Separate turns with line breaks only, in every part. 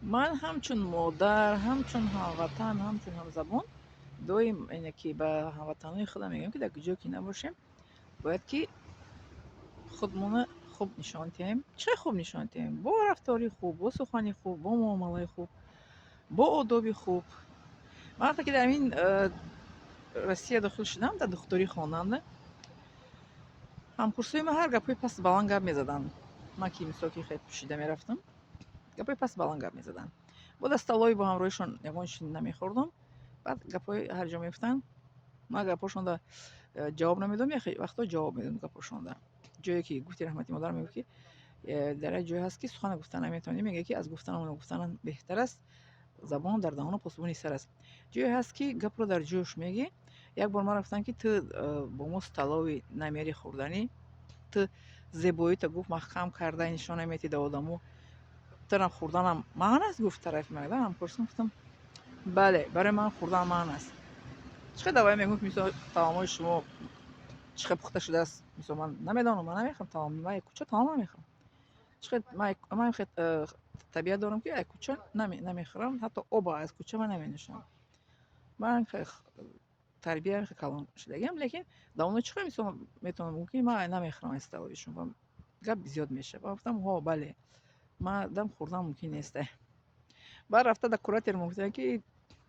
Ман ҳамчун модар, ҳамчун ҳамватан, ҳамчун ҳамзабон доим ине ки ба ҳамватанони худам мегӯям, ки дар куҷо ки набошем, бояд ки худмона хуб нишон диҳем. Чӣ хуб нишон диҳем? Бо рафтори хуб, бо сухани хуб, бо муомилаи хуб, бо одоби хуб. Ман вақте ки дар ин Россия дохил шудам, дар духтурӣ хонанда, ҳамкурсои ман ҳар гапҳои пасту баланд гап мезаданд. Ман ки, мисол, ки хеле пӯшида мерафтам, гапҳои пасту баланд гап мезаданд. Бо дар столовой бо ҳамроҳишон ягон чи намехӯрдам. Баъд гапҳои ҳар ҷо мегуфтанд, ман гапҳошонда ҷавоб намедодам, як вақтҳо ҷавоб медодам гапҳошонда. Ҷое ки гуфти раҳмати модар мегуфт, ки дар як ҷое ҳаст, ки сухана гуфта наметавонӣ, мегӯяд, ки аз гуфтану нагуфтан беҳтар аст, забон дар даҳону посбони сар аст. Ҷое ҳаст, ки гапро дар ҷӯш мегӣ. Як бор ман рафтам, ки ту бо мо столовой намери хӯрданӣ, ту зебоита, гуфт, маҳкам карда нишон наметӣ да одамо, турам хӯрданам маън аст, гуфт тарафи ман. Ҳамкурсам гуфтам: «Бале, барои ман хӯрдан маън аст». Чӣ қадр давай мегӯм, мисол, таомҳои шумо чӣ қадр пухта шудааст, мисол, ман намедонам, ман намехӯрам таом, ман кӯча таом намехӯрам. Чӣ қадр ман хел табиат дорам, ки аз кӯча намехӯрам, ҳатто оба аз кӯча ман наменӯшам. Ман тарбия калон шудагиам, лекин дар оно чӣ қадр, мисол, метавонам гӯм, ки ман намехӯрам аз столовой шумо, гап зиёд мешавад. Ман гуфтам: «Ҳо, бале, ман дам хӯрдан мумкин нест». Баъд рафта дар куратор гуфтам, ки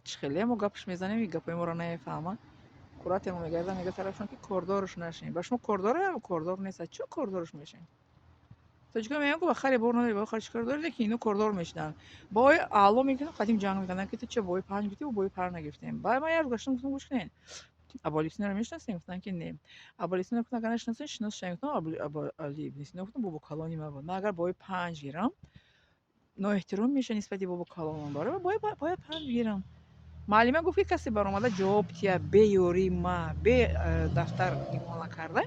чӣ хеле мо гапш мезанем, гапҳои моро намефаҳмад. Куратор мегардад, мегӯяд тарафшон, ки кордорш нашем. Ба шумо кордоре, кордор нест, чӣ кордорш мешем? Тоҷикон мегӯянд, ку ба харе бор надори, ба хари чӣ кор дорӣ, лекин ино кордор мешуданд. Бо аъло мекунам, қадим ҷанг мекарданд, ки ту ча бои панҷ гирифтӣ, бои пар нагирифтем. Баъд ман як рӯз гаштам, гуфтам: «Гӯш кунед, Абуалӣ Синоро мешиносем?» Гуфтанд, ки не. Абуалӣ Сино, гуфтам, агар нашиносем, шинос шавем. Гуфтам: «Абуалӣ ибни Сино, гуфтам, бобо калони ман буд. Ман агар бои панҷ гирам, ноэҳтиром меша нисбати бобо калонам. Барои бояд панҷ гирам». Муаллима гуфт, ки касе баромада ҷавоб тия бе ёрии ма, бе дафтар нигоҳ накарда,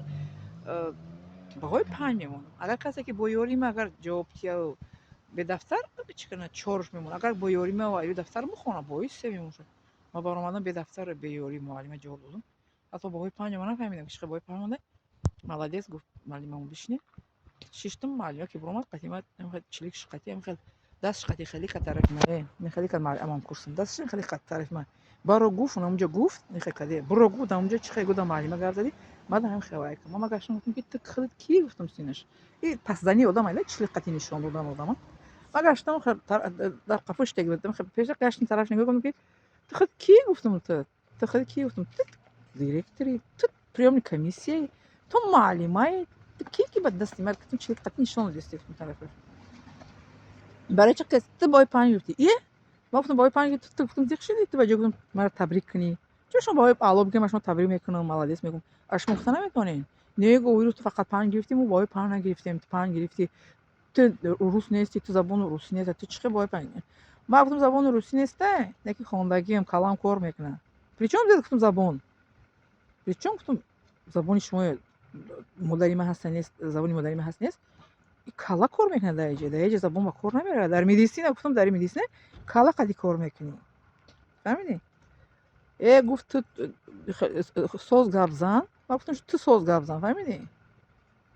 баҳои панҷ мемонам. Агар касе ки бо ёрии ма агар ҷавоб тияу бе дафтар, чӣ кунад, чорш мемонад. Агар бо ёрии ма ю дафтар мехонам, баҳои се мемонад. Ма баромадам, бе дафтар, бе ёрии муаллима ҷавоб додам, ҳатто баҳои панҷ. Ма нафаҳмидам, ки чӣ қадр баҳои панҷ монда. «Молодец», гуфт муаллимамон, «бишинед». Шиштум. Муаллима ки баромад, қатима чилик шиқати, дастш қати хеле кад тарафи ма, хеле кад амам курсам, дастш хеле кад тарафи ма. Баро, гуфт, онамунҷо гуфт, хеле каде буро, гуфт, амунҷо чӣ хеле гудам, муаллима гап задӣ. Баъд ҳам хеле кам мама гаштам, гуфтам, ки ту худат кӣ? Гуфтам, синаш и пасзани одам айда, чилик қати нишон додан одама. Ма гаштам, дар қафо шитаги будам, пеша гаштам, тараф нигоҳ кардам, ки ту худ кӣ? Гуфтам, ту худ кӣ? Гуфтам, ту директори, ту приёмный комиссияи, ту муаллимаи, ту кӣ, ки ба дасти ма, гуфтам, чилик қати нишон додисти? Гуфтам, тарафаш барои чӣ ту баҳои панҷ гирифтӣ? Е, ма гуфтам, баҳои панҷ гирифтӣ, ту, гуфтам, зиқ шудӣ, ту ба ҷо, гуфтам, маро табрик кунӣ. Чун шумо баҳои аъло бигирем, ман шумо табрик мекунам, молодец мегӯм, а шумо гуфта наметавонед. Не, гу, ту фақат панҷ гирифтӣ, мо баҳои панҷ нагирифтем, ту панҷ гирифтӣ, ту рус нестӣ, ту забони русӣ нест, ту чӣ хел баҳои панҷ? Ман гуфтам, забони русӣ неста, лекин хондагиам, калам кор мекунад. Причём здесь, гуфтам, забон? Причём, гуфтам, забони шумо модари ман ҳаста нест, забони модари ман ҳаст нест, калла кор мекунад дар иҷа, дар иҷа забон ба кор намерад. Дар медицина, гуфтам, дар медицина калла қади кор мекунӣ, фаҳмидӣ? Э, гуфт, ту соз гап зан. Ман гуфтам, ту соз гап зан, фаҳмидӣ?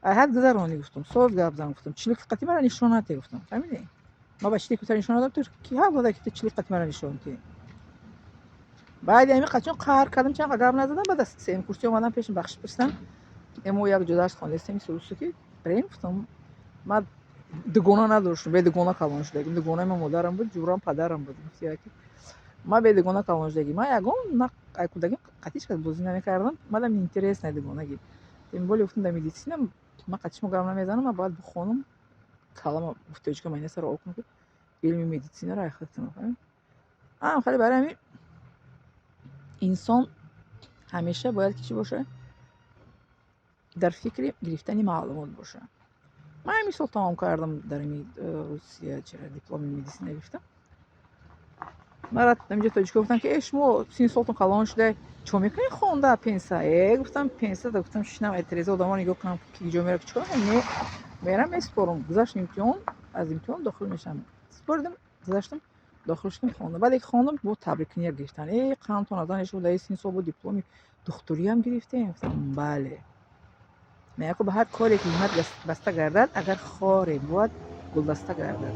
Ай ҳад гузаронӣ, гуфтам, соз гап зан, гуфтам, чилик қати мара нишон надиҳ, гуфтам, фаҳмидӣ? Ма ба чилик нишон надодам, ту ки ҳақ дода, ки ту чилик қати мара нишон диҳӣ? Баъди ҳамин қачон қаҳр кардам, чанд гап назадам. Баъд аз сеюм курсӣ омадам пешам, бахшиш пурсидам. Мо як ҷо дарс хондастем, русу ки брем, гуфтам, ман дугона надоштам, бе дугона калон шудагим. Дугонаи ман модарам буд, ҷурам падарам буд. Гуфти, ман бе дугона калон шудагим, ман ягон ай кӯдаким қатъи ҳеҷ бозӣ намекардам, мадам интересно дугонагӣ. Тем более, гуфтам, дар медицина ман қатъи шумо гап намезанам, ман бояд бихонам, калама, гуфт, тоҷика майнасаро об кунам, ки илми медицинаро ай худ кунам. Ам хеле барои ҳамин инсон ҳамеша бояд ки чӣ боша? Дар фикри гирифтани маълумот боша. Ман ҳамин сол тамом кардам дар ими Русия, чера дипломи медицина гирифтам. Мара ҳаминҷо тоҷико гуфтанд, ки э, шумо синни солтон калон шуда, чо мекунед хонда пенса? Э, гуфтам, пенса, гуфтам, шишинам тиреза, одамо нигоҳ кунам, ки ҷо мера, чикор? Не, мерам, месупорам. Гузашт имтиҳон, аз имтиҳон дохил мешавам. Супоридам, гузаштам, дохил шудам, хондам. Баъде ки хондам, бо табрикунӣ гирифтан. Э, қандтон аз ан шуд, дар синни сол бо дипломи духтуриам гирифтем? Гуфтам, бале. Мегӯяд, ба ҳар коре ки ҳиммат баста гардад, агар хоре бувад, гулдаста гардад.